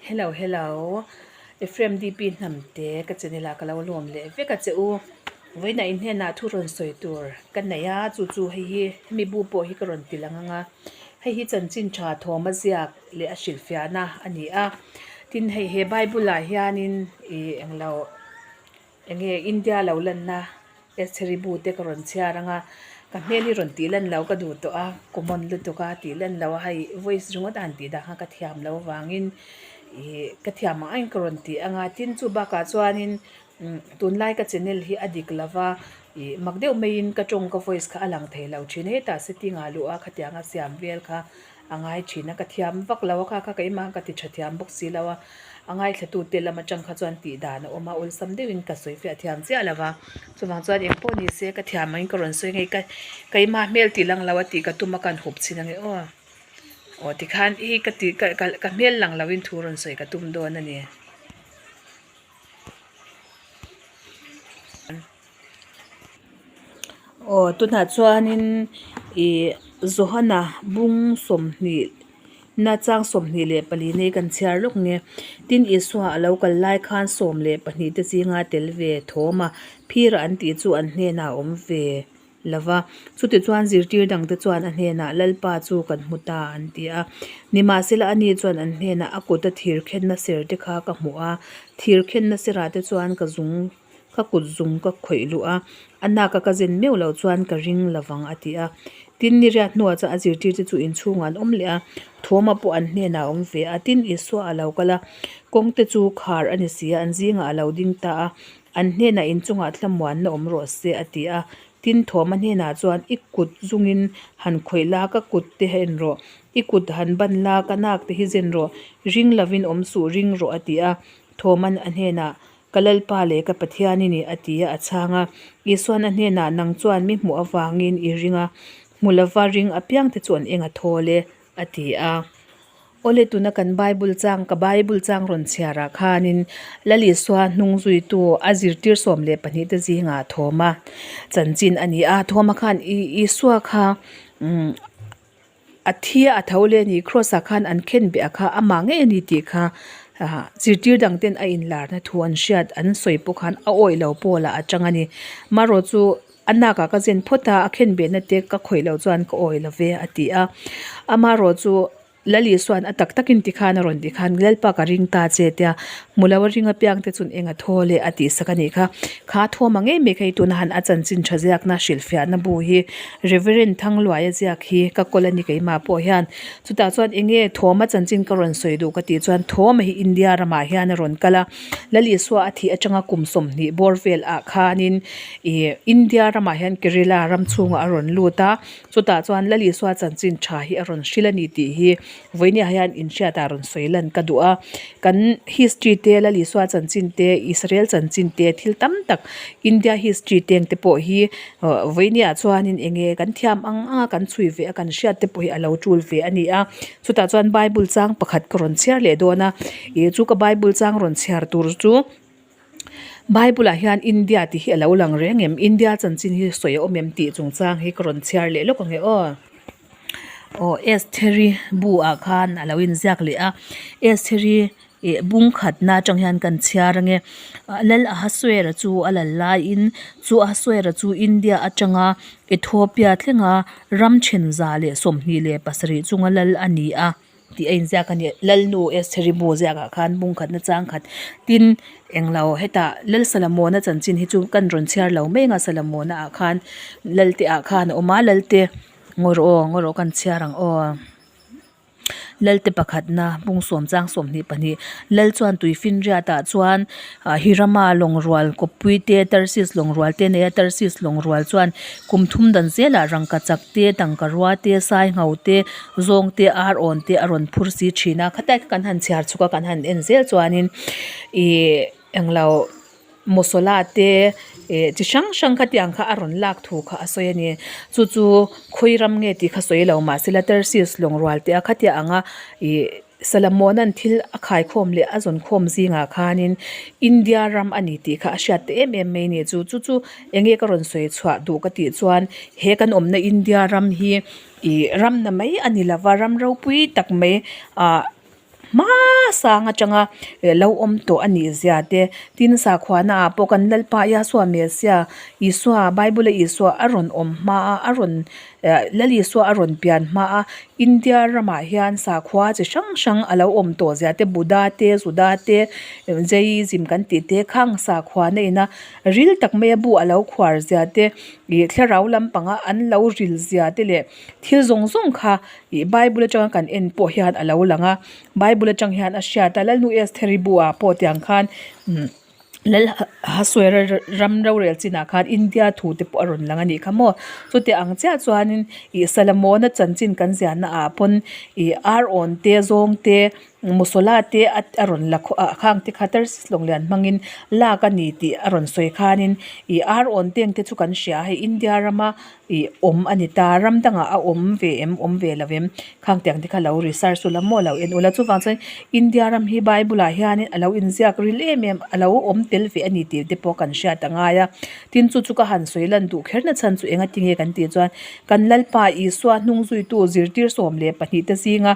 Hello hello Ephraim DP Hnamte ka channel ah ka lo lawm leh vek a che u vawiinah in hnenah thu rawn sawi tur ka nei a chu chu hei hi hemi bu pawh hi ka rawn ti lang ang a hei hi chanchin tha thawm a ziak leh a hrilhfiahna a ni a tin hei he bible ah hianin ih englo. Enge India lo lanna Estheri bu te ka rawn chhiar anga ka hmel hi rawn tih lan lo ka duh tawh a common lutuk a tih lan lo a hei voice ringawt a han tih dah kha ka thiam lo avangin ih ka thiam ang angin ka rawn tih anga tin chu bakah chuanin umm tunlai ka channel hi a dik lova ih mak deuh maiin ka tawng ka voice kha a lang thei lo thin hetah setting ah luh a khatianga siam vel kha. A ngai thin a, ka thiam vak lo a kha kha keimah ka ti tha thiam bawk si lo a, a ngaithlatu te lam atang kha chuan tih dan a awm a, awlsam deuhin ka sawi fiah thiam chiah lo va, chuvang chuan eng pawh ni se ka thiam angin ka rawn sawi ngei ka keimah hmel tih lang lo a tih ka tum a ka han hup chhin ange aw, aw tikhan hi ka ti ka ka hmel lang loin thu rawn sawi ka tum dawn a ni. Aw tunah chuanin ih Johana bung sawmhnih na chang 24 nei kan chhiar lawk nge tin Isua a lo kal lai khan 12 te zinga tel ve thawm a phira an tih chu an hnenah a awm ve lo va chutichuan zirtir dangte chuan a hnenah Lalpa chu kan hmu ta an ti a nimahsela ani chuan an hnenah a kuta thir khenna ser te kha ka hmu a thir khenna serah te chuan ka zung Ka kut zung ka khawih luh a, a naka ka zen meuh loh chuan ka ring lovang a ti a. Tin, ni riat hnuah chuan a zirtirte chu inchhungah an awm leh a, Thawma pawh an hnenah a awm ve a. Tin, Isua a lo kal a, kawngte chu khar a ni si a, an zingah a lo ding ta a, an hnenah inchungah thlamuanna awm rawh se a ti a. Tin, Thawma hnenah chuan, I kut zungin han khawih la, ka kut te en rawh, i kut han ban la, ka nak te hi zen rawh, ring lovin awm suh, ring rawh a ti a. Thawma'n a hnenah, Ka Lalpa leh ka Pathian i ni, a ti a, a chhang a. Isua'n a hnenah, Nang chuan mi hmuh avangin i ring a, hmu lova ring apiangte chu an eng a thawl e, a ti a. Awle, tuna kan Bible chang, ka Bible chang rawn chhiarah khanin Lal Isua hnung zuitu a zirtir 12 te zingah Thawma chanchin a ni a. Thawma khan Isua kha A thi a tho leh a ni, Cross ah khan an khen beh a kha amah ngei a ni tih kha zirtir dang ten a inlarna thu an hriat an sawi pawh khan a awih lo pawl ah a tang a ni. Marawh chu a nak ah ka zen phawt a, a khen behna te ka khawih loh chuan ka awih lo ve a ti a. Amarawh chu Lal Isua'n a tak takin tikhan a rawn tih khan Lalpa ka ring ta che tia hmu lo a ring apiang te chuan eng a thaw le a tih sak a nih kha. Kha thawm ang em em kha hi tuna han a chanchin tha ziakna hrilhfiahna bu hi Reverend Thangluaia ziak hi ka kawl a ni keimah pawh hian. Chutah chuan eng nge Thawma chanchin ka rawn sawi duh ka tih chuan Thawma hi India ramah hian a rawn kal a, Lal Isua a thih atanga kum 20 bawr vel ah khanin ih India ramah hian Kerala ram chhungah a rawn lut a, chutah chuan Lal Isua chanchin tha hi a rawn hrilh a ni tih hi vawinia hian inhriat ah rawn sawi lan ka duh a. Kan history te Lal Isua chanchin te Israel chanchin te thil tam tak India history te ang te pawh hi Vawinia chuanin eng nge kan thiam ang ang a kan chhui ve a kan hriat te pawh hi a lo tul ve a ni a chutah chuan bible chang pakhat ka rawn chhiar leh dawn a ih chu ka bible chang rawn chhiar tur chu bible ah hian India tih hi a lo lang reng em India chanchin hi sawi a awm em tih chungchang hi ka rawn chhiar leh lawk ang e aw. Aw Estheri bu ah khan a lo inziak leh a Estheri Ih bung khatna atang hian kan chhiar ange Lal Ahasuera chu a lal laiin chu Ahasuera chu India atanga Ethiopia thlenga ram then 127 chunga lal a ni a tih a inziak a ni. Lalnu Estheri bu ziakah khan bung khatna chang khat tin englo hetah Lal Salamona chanchin hi chu kan rawn chhiar lo mai anga Salamona ah khan Lalte ah khan a awm a Lalte ngaw rawh aw ngaw rawh kan chhiar ang aw. Lalte pakhatna bung sawm chang 22 Lal chuan tuifinriat ah chuan Hirama lawng rual kawppui te Tarsis lawng rual te a nei a Tarsis lawng rual chuan kum thum dan zelah rangka chak te tangka rua te sai ngho te zawng te ar awn te a rawn phur si thin a khatlai kha kan han chhiar chhuk a kan han en zel chuanin ihh englo. Mosola te eh chi hrang hrang khatiang kha a rawn lak thu kha a sawi a ni chu chu khawi ram nge tih kha sawi lo mahse la Tarsis lawng rual te a khatia anga ih Salamona'n thil a khaikhawm leh a zawn khawm zingah khanin India ram a ni tih kha a hriat ta em em mai a ni chu chu chu eng nge ka rawn sawi chhuah duh ka tih chuan he kan awmna India ram hi ih ram na mai a ni lova ram ropui tak mai ah. Hma hmasang atanga lo awm tawh a nih zia te tin sakhuana ah pawh kan Lalpa Yahshua Messiah Isua Bible a Isua a rawn awm hma a a rawn eh Lal Isua a rawn pian hma a India ramah hian sakhua chi hrang hrang a lo awm tawh zia te Buddha te Juda te Jainism kan tih te khang sakhuana ina ril tak mai a bu a lo khuar zia te ih thlarau lampanga an lo ril zia te leh thil zawng zawng kha ih bible atanga kan en pawh hian a lo lang a bible atang hian a hriat a lalnu Estheri bu ah pawh tiang khan umm lal Hasuera ram rorel chinah khan India thu te pawh a rawn lang a nih kha maw chuti ang chiah chuanin ih Salamona chanchin kan ziahna ah pawn ih ar awn te zawng te Musawla te a a rawn la khawh ah khang te kha Tarsis lawng lian hmangin lak a ni tih a rawn sawi khanin ih ar awn teng te chu kan hria a hei India rama ih awm a ni ta ram dangah a awm ve em awm ve lo em khang tiang te kha lo research ula maw lo en ula chuvang chuan India ram hi Bible ah hianin a lo inziak ril em em a lo awm tel ve a ni tih te pawh kan hriat a ngai a tin chu chu ka han sawi lan duh kher na chhan chu enga tinge kan tih chuan kan Lalpa Isua hnung zuitu zirtir 12 te zinga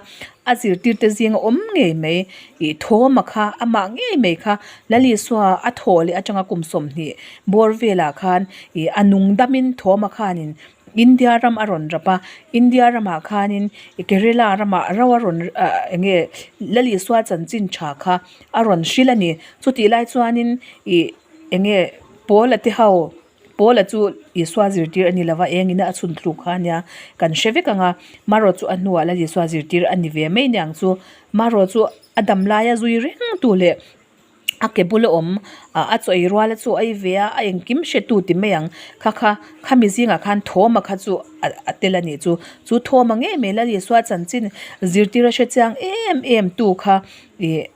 A zirtirte zinga awm ngei mai ih Thawma kha amah ngei mai kha Lalisua a thawh leh atanga kum 20 bawr velah khan ih a nung damin Thawma khanin India ram a rawn rap a, India ramah khanin Kerala ramah ro a rawn ah eng nge Lalisua chanchin tha kha a rawn hrilh a ni. Chutih lai chuanin ih eng nge Paula te ho Paula chu Isua zirtir a ni lova, engin a chhun thluk kha a nia, kan hre vek ang a, Marawh chu a hnuah la Isua zirtir a ni ve mai niang chu, Marawh chu a dam laia zui reng tu leh a ke bula awm a chaw ei ruala chu a ei ve a, a engkim hre tu ti mai ang, kha kha khami zingah khan Thawma kha chu a tel a nih chu, chu Thawma ngei mai la Isua chanchin zirtir a hre chiang em em tu kha ih.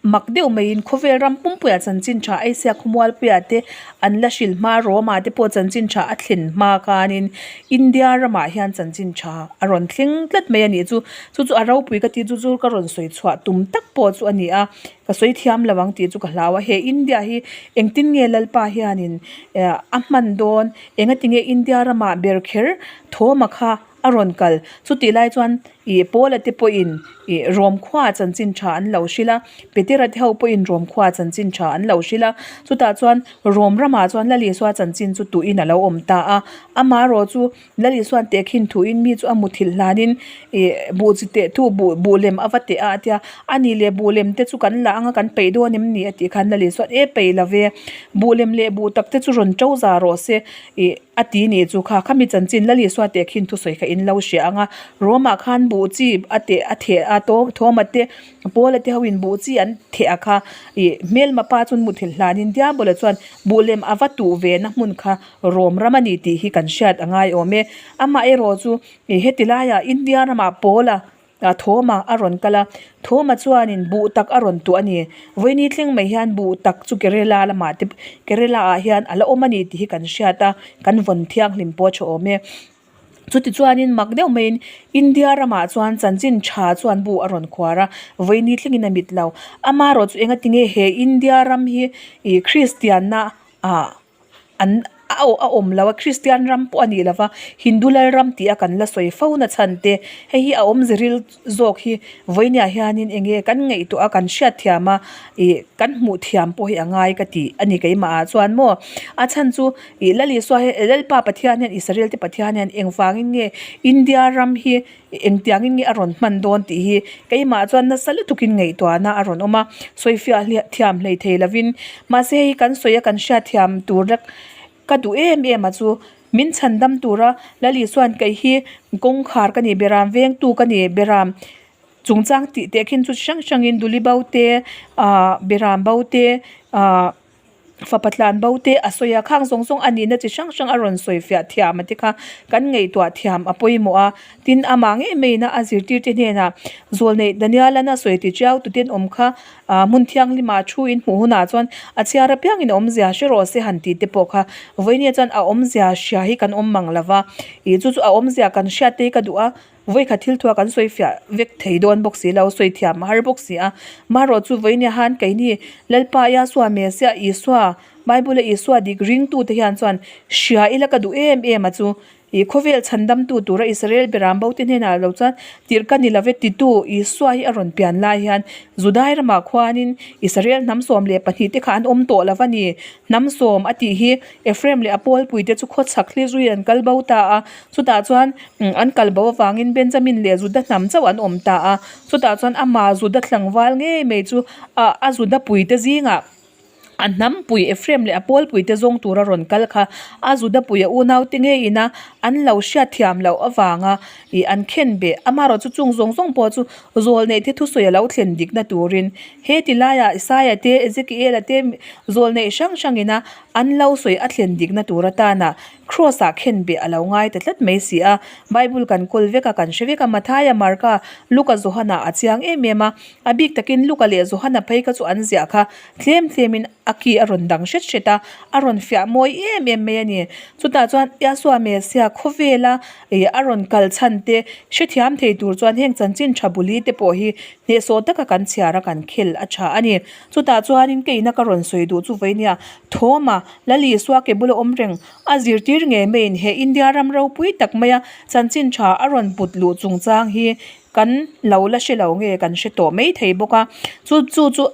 Mak deuh maiin khawvel ram pumpuiah chanchin tha Asia khawmualpuiah te an la hrilh hma Roma te pawh chanchin tha a thlen hma khanin India ramah hian chanchin tha a rawn thleng tlat mai a nih chu. Chu chu a ropui ka tih chu chu ka rawn sawi chhuah tum tak pawh chu a ni a, ka sawi thiam lo ang tih chu ka hlau a. He India hi engtin nge Lalpa hianin a hman dawn engatinge India ramah ber kher thawma kha a rawn kal. Chutih lai chuan ih Paula te pawhin ih Rom khuaa chanchin tha an lo hrilh a, Petera te ho pawhin Rom khuaa chanchin tha an lo hrilh a. Chutah chuan Rom ramah chuan Lal Isua chanchin chu tuhin a lo awm ta a. Amaherawh chu Lal Isua'n tehkhin thuin mi chu a muthilh hlanin ih buh chi teh thu buh buh lem a va teh a a tia. A nih leh buh lem te chu kan la ang a kan peih dawn em ni a tih khan Lal Isua'n e peih lo ve, buh lem leh buh tak te chu rawn to za rawh se ih A ti nih chu kha khami chanchin Lal Isua teh khin thusawi kha in lo hria ang a, Rome ah khan buh chi a teh a theh a Thawma te Paula te ho in buh chi an theh a kha ih hmelma pa chuan muthilh hlan in Diabola chuan buh lem a va tuh ve na hmun kha Rome ram a ni tih hi kan hriat a ngai awm e. Amaherawh chu ih heti laiah India ramah Paula A Thawma a rawn kal a, Thawma chuanin buh tak a rawn tuah a ni. Vawiini thleng mai hian buh tak chu Kerala lamah te Kerala ah hian a la awm a ni tih hi kan hriat a, kan vawn thianghlim pawh a tha awm e. Chuti chuanin mak deuh maiin India ramah chuan chanchin tha chuan buh a rawn khuar a, vawiini thlengin a mit lo. Amaherawh chu engatinge he India ram hi ih Kristianna ah an a a awm lo a Kristian ram pawh a nih lo va Hindu lal ram tih a kan la sawi fo na chhan te hei hi a awmze ril zawk hi vawinia hianin eng nge kan ngaihtuah a kan hriat thiam a ih kan hmuh thiam pawh hi a ngai ka tih a ni keimah ah chuan maw a chhan chu ih Lal Isua hi Lalpa Pathian hian Israel te Pathian hian engvangin nge India ram hi Engtiangin nge a rawn hman dawn tih hi keimah chuan nasa lutukin ngaihtuahna a rawn awm a, sawifiah thiam hlei thei lovin. Mahse hei kan sawi a kan hriatthiam tur lek ka duh em em a chu min chhan dam tura Lal Isua'n kei hi kawngkhar ka ni, beram vengtu ka ni, beram chungchang tih teh khin chu chi hrang hrangin duli bo te ah beram bo te ah Fapa tlan bo te a sawi a, khang zawng zawng a nihna chi hrang hrang a rawn sawi fiah thiam a te kha kan ngaihtuah thiam a pawimawh a. Tin, amah ngei maiin a zirtir te hnenah Zawlneih Daniel-an a sawi ti chiau tuten awm kha ah hmun thianghlimah thu in hmuh hunah chuan a chhiar apiangin a awmzia hre rawh se han tih te pawh kha vawinia chuan a awmzia hria hi kan awm mang lo va. Ih chu chu a awmzia kan hriat te hi ka duh a. Vawikhat thil thua kan sawi fiah vek thei dawn bawk si lo, sawi thiam a har bawk si a. Marawh chu vawinia han keini Lalpa Yahshua Messiah Isua, Bible-a Isua dik ringtute hian chuan hria ila ka duh em em a chu. Ih khawvel chhandamtu tura Israel beram bote hnenah lo chuan tirh ka ni love titu Isua hi a rawn pian lai hian Judai ramah khuanin Israel hnam 12 te kha an awm tawh lo va ni. Hnam sawm a tih hi Ephraim leh a pawlpuite chu khawchhak thli zuiin an kal bo ta a, chutah chuan an kal bo avangin Benjamin leh Juda hnam chauh an awm ta a, chutah chuan amah Juda tlangval ngei mai chu a Juda puite zingah A hnampui Ephraim leh a pawlpuite zawng tura rawn kal kha a Judapui a unaute ngeiin a an lo hriatthiam loh avanga ih an khen beh. Amaherawh chu chung zawng zawng pawh chu zawlneihte thusawi a lo thlen dikna turin he ti laiah Isaia te, Ezekiela te zawlneih hrang hrangin a an lo sawi a thlen dikna tur atana Kraws-ah khen beh a lo ngai ta tlat mai si a. Bible kan kawl vek a, kan hre vek a, Mathaia, Marka, Luka, Johana a chiang em em a. A bik takin Luka leh Johana phei kha chu an ziah kha tlem tlemin a ki a rawn dang hret hret a, a rawn fiah mawi em em mai a ni. Chutah chuan Yahshua Messiah khawvela ih a rawn kal chhan te hrethiam thei tur chuan heng chanchin tha buli te pawh hi hnehsawh taka kan chhiar a kan khel a tha a ni. Chutah chuanin ka ina ka rawn sawi duh chu vawinia Thawma Lal Isua ke bula awm reng a zirtir ngei maiin he India ram ropui tak maia chanchin tha a rawn put luh chungchang hi Kan lo la hre lo nge kan hre tawh mai thei bawk a, chu chu chu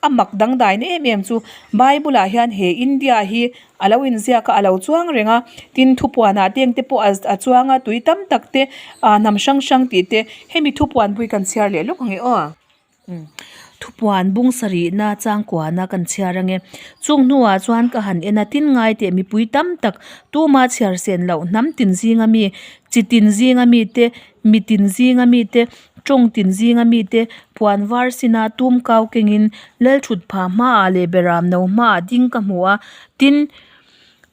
a mak dangdaina em em chu Bible ah hian he India hi a lo inziak a a lo chuang reng a, tin thupuanah te engte pawh a chuang a tui tam tak te ah hnam hrang hrang tih te hemi thupuan pawh hi kan chhiar leh lawk ang e aw. Thupuan bung sarihna changkuana kan chhiar ange. Chung hnuah chuan ka han en a, tin ngai teh mipui tam tak tuma chhiar sen loh hnam tin zinga mi, chi tin zinga mi te, mi tin zinga mi te, tawng tin zinga mi te, puan var sina tum kau kengin lalthut phah hmaah leh beram no hmaah ding ka hmu a, tin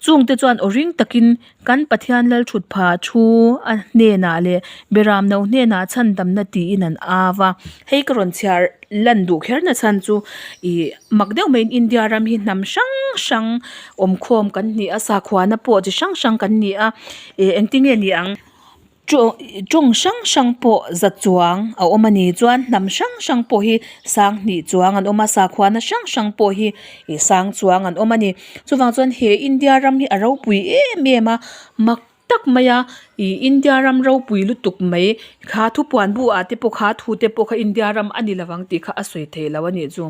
Chungte chuan aw ring takin kan Pathian Lalthut pha thu a hnenah leh Beram no hnenah chhandamna tiin an au a. Hei ka rawn chhiar lan duh kher na chhan chu ih mak deuh maiin India ram hi hnam hrang hrang awmkhawm kan ni a, sakhuana pawh chi hrang hrang kan ni a, ih engtinge ni ang? Tawng hrang hrang pawh za chuang a awm a ni chuan hnam hrang hrang pawh hi sang hnih chuang an awm a sakhuana hrang hrang pawh hi ih sang chuang an awm a ni chuvang chuan he India ram hi a ropui em em a mak tak mai a ih India ram ropui lutuk mai kha thupuan bu ah te pawh kha thu te pawh kha India ram a ni lovang tih kha a sawi theih loh a nih chu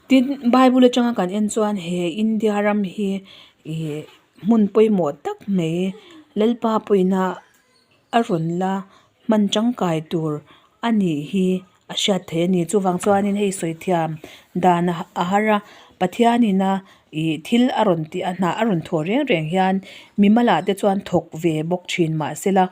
tin bible atanga kan en chuan he India ram hi ih. Hmun pawimawh tak mai Lalpa pawina a rawn la hman tangkai tur a nih hi a hriat theih a ni. Chuvang chuanin hei sawi thiam dan a har a, Pathianin a ih thil a rawn tih a hna a rawn thawh reng reng hian mimalah te chuan thawk ve bawk thin mahsela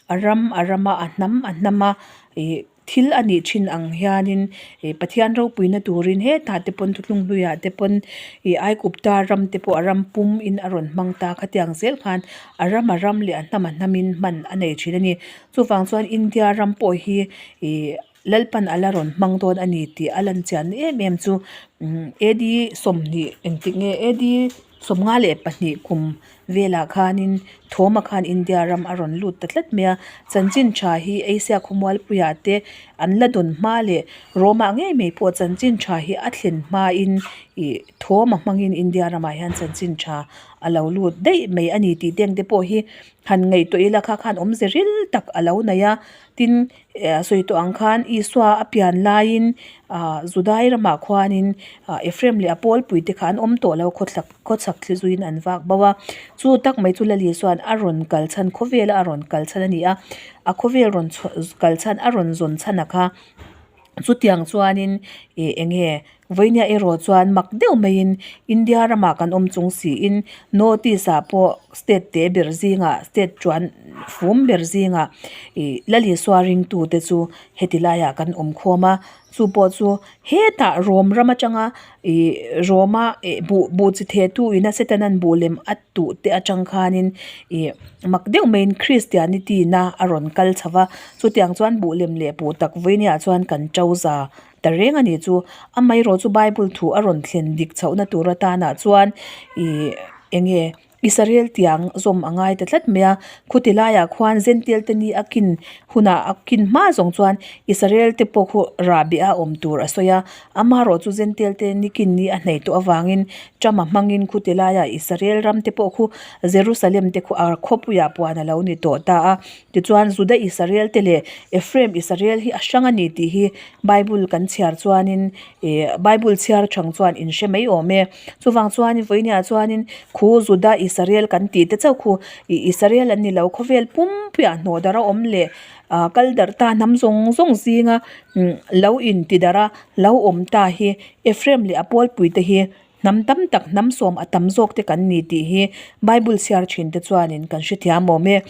a ram a rama a hnam a hnama ih Thil a nih thin ang hianin ih Pathian ropuina turin hetah te pawn thuthlung hluiah te pawn ih Aikupta ram te pawh a ram pum in a rawn hmang ta khatiang zel khan a ram a ram leh a hnam a hnam in hman a nei thin a ni. Chuvang chuan India ram pawh hi ih Lalpan a la rawn hmang dawn a ni tih a lan chian em em chu umm AD 20 engtik nge AD 52 kum Velah khanin Thawma khan India ram a rawn lut ta tlat mai a, chanchin tha hi Asia khawmualpuiah te an la dawn hma leh Rome-ah ngei mai pawh chanchin tha hi a thlen hmain ih Thawma hmangin India ramah hian chanchin tha a lo lut daih mai a ni tih te ang te pawh hi han ngaihtuah ila kha khan awmze ril tak a lo nei a, tin sawi tawh ang khan Isua a pian laiin ah Judai ramah khuanin ah Ephraim leh a pawlpui te kha an awm tawh lo khawthlak. Khawchhak thli zuiin an vak bo a, chu tak mai chu Lali chuan a rawn kal chhan khawvela a rawn kal chhan a ni a, a khawvel rawn chhuah kal chhan a rawn zawn chhan a kha chutiang chuanin ih eng nge vawinia erawh chuan mak deuh maiin India ramah kan awm chung siin North East ah pawh state te ber zingah state chuan fum ber zingah ih Lali sua ringtu te chu heti laiah kan awm khawm a. Chu pawh chu hetah Rom ram atanga ih Roma eh buh buh chi theh tu ina Setanan buh lem a tuh te atang khanin ih mak deuh maiin Christianity na a rawn kal chho va chutiang chuan buh lem leh buh tak vawinia chuan kan to za ta reng a nih chu amaherawhchu Bible thu a rawn thlen dik chhohna tur atana chuan ih eng nge. Israel tiang zawm a ngai ta tlat mai a, khuti laiah khuan Zential te ni a kin hunah a kin hma zawng chuan Israel te pawh khu rahbeh a awm tur a sawi a, amaherawh chu Zential te ni kin ni a hnaih tawh avangin Trump a hmangin khuti laiah Israel ram te pawh khu Jerusalem te khu a khawpuiah puan a lo ni tawh ta a, tichuan Juda Israel te leh Ephraim Israel hi a hrang a ni tih hi Bible kan chhiar chuanin ih Bible chhiar chang chuan in hre mai awm e. Chuvang chuanin vawiiniah chuanin khu Juda Israel kan tih te chauh khu ih Israel an ni lo khawvel pumpuiah hnawh darh a awm leh ah kal darh ta hnam zawng zawng zinga umm lo inti darh a lo awm ta hi Ephraim leh a pawlpui te hi hnam tam tak hnam sawm a tam zawk te kan ni tih hi Bible chhiar thin te chuanin kan hrethiam awm e.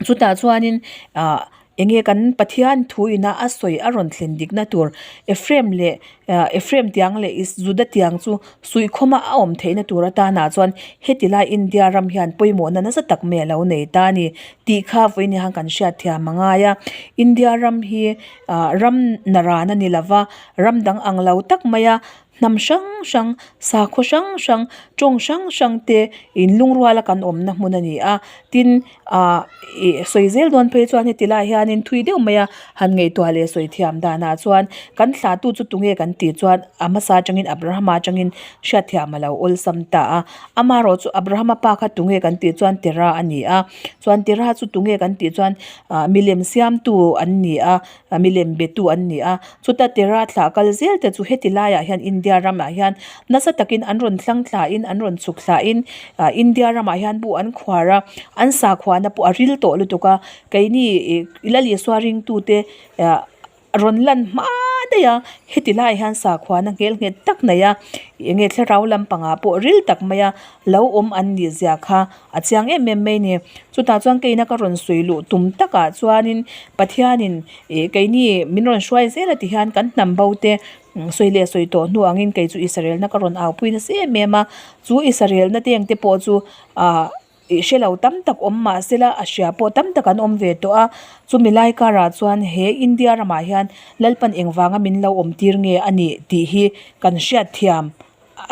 Chutah chuanin ah eng nge kan Pathian thu ina a sawi a rawn thlen dikna tur Ephraim leh ah Ephraim tiang leh Juda tiang chu suihkhawma a awm theihna tur atanah chuan heti lai India ram hian pawimawhna nasa tak mai a lo nei ta a ni tih kha vawiin hian kan hriatthiam a ngai a. India ram hi ah ram naran a ni lova ram dang ang lo tak maia Hnam hrang hrang, sakhaw hrang hrang, tawng hrang hrang te in lungruala kan awmna hmun a ni a. Tin, ah ih sawi zel dawn phei chuan heti lai hianin thui deuh mai a han ngaihtuah leh sawi thiam danah chuan kan thlahtu chu tunge kan tih chuan a hmasa atangin Abrahama atangin hriatthiam a lo awlsam ta a. Amaherawh chu Abrahama pa kha tunge kan tih chuan Tera a ni a. Chuan Tera chu tunge kan tih chuan ah milem siamtu an ni a. Milem betu an ni a, chuta Tera thlah kal zel te chu heti laiah hian India ramah hian nasa takin an rawn thlang thlain an rawn chhuk thlain ah India ramah hian bu an khuar a, an sakhuana pawh a ril tawh lutuk a, keini ih Lal Isua ringtute ah rawn lan hma daih a, heti laiah hian sakhuana nghel nghet tak nei a, eng nge thlarau lampangah pawh ril tak mai a lo awm an nih zia kha. A chiang em em mai a ni. Chutah chuan keina ka rawn sawi luh tum takah chuanin Pathianin ih keini min rawn hruai zel a ti hian kan hnam bo te sawi leh sawi tawh hnu angin kei chu Israelna ka rawn au pui nasa em em a. Chu Israelna te ang te pawh chu ah ih hre lo tam tak awm mah sela a hria pawh tam tak an awm ve tawh a. Chumi lai karah chuan he India ramah hian Lalpan engvanga min lo awm tir nge a nih tih hi kan hriatthiam.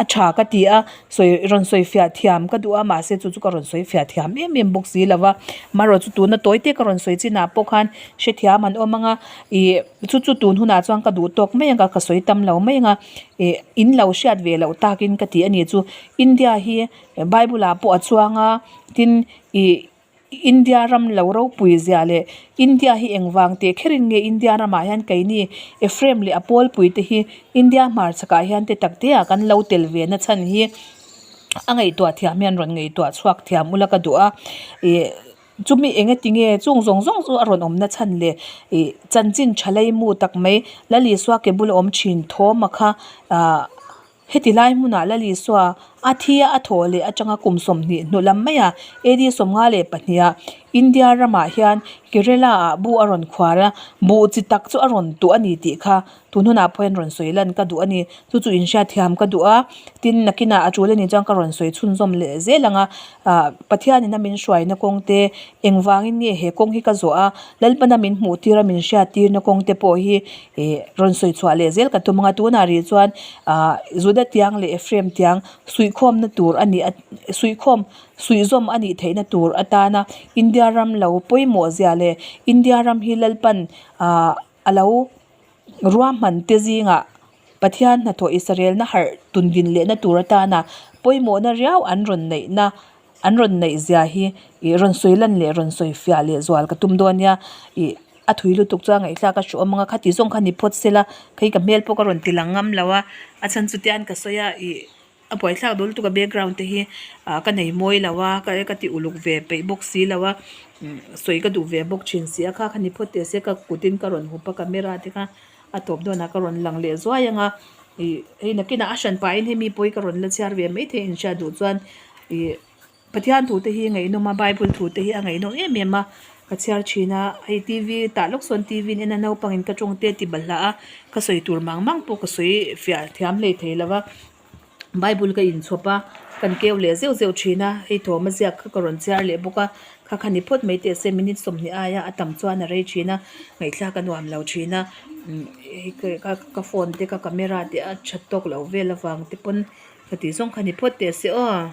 A tha ka ti a, sawi rawn sawi fiah thiam ka duh a, mahse chu chu ka rawn sawi fiah thiam em em bawk si lo va, marawh chu tuna tawi te ka rawn sawi chinah pawh khan hrethiam an awm ang a, ih chu chu tun hunah chuan ka duh tawk mai ang a, ka sawi tam lo mai ang a, ih in lo hriat ve loh takin ka ti a ni chu India hi bible ah pawh a chuang a, tin ih. India ram lo ropui zia leh India hi engvang teh kherin nge India ramah hian keini Ephraim leh a pawlpui te hi India hmarchhakah hian te tak te ah kan lo tel ve na chhan hi a ngaihtuah thiam hian rawn ngaihtuah chhuak thiam ula ka duh a ih chumi eng eti nge chung zawng zawng chu a rawn awm na chhan leh ih chanchin tha lei mu tak mai Lal Isua ke bula awm thin thawm a kha ah. Heti lai hmunah Lal Isua a thi a thawh leh atanga kum 20 hnu lam maiah AD 52 ah India ramah hian Kerala ah bu a rawn khuar a, buh chi tak chu a rawn tuh a ni tih kha tun hunah pawh hian rawn sawi lan ka duh a ni. Chu chu inhriatthiam ka duh a, tin nakinah a tul a nih chuan ka rawn sawi chhunzawm leh zel ang a, ah Pathianin a min hruaina kawng te engvangin nge he kawng hi ka zawh a, Lalpana min hmuh tir a min hriattirna kawng te pawh hi Ih rawn sawi chhuah leh zel ka tum ang a tunah rih chuan ah Juda tiang leh Ephraim tiang suihkhawmna tur a nih a suihkhawm suihzawm a nih theihna tur atana India ram lo pawimawh zia leh India ram hi Lalpan ah a lo ruahman te zingah Pathian hnathawh Israelna harh tundin lehna tur atana pawimawhna riau an rawn neihna An rawn neih zia hi ih rawn sawi lan leh rawn sawi fiah leh zual ka tum dawn nia ih a thui lutuk chuan ngaihthlak a hruh awm ang a khati zawng kha ni phawt sela kei ka hmel pawh ka rawn ti lang ngam lo a a chhan chu tian ka sawi a ih a buaithlak dawn lutuk a background te hi ah ka nei mawi lo a ka ka ti uluk ve peih bawk si lo a sawi ka duh ve bawk thin si a kha kha ni phawt teh se ka kut in ka rawn hup a camera te kha a tawp dawnah ka rawn lang leh zuai ang a ih hei nakinah a hran pahin hemi pawh hi ka rawn la chhiar ve maithei inhriat duh chuan ih Pathian thu te hi ngaihnawm a bible thu te hi a ngaihnawm em em a ka chhiar thin a hei t v tah lawk sawn t v in en a naupangin ka tawng te a ti balhla a ka sawi tur mang mang pawh ka sawi fiah thiam hlei thei lo va. Bible ka inchhawp a, kan keu leh zeuh zeuh thin a, hei thawm a ziak kha ka rawn chhiar leh bawk a, kha kha ni phawt mai teh se minute 20 aia a tam chuan a rei thin a, ngaihthlak a nuam lo thin a, umm ka phone te ka camera te a that tawk loh vel avang te pawn ka tih zawng kha ni phawt teh se aw.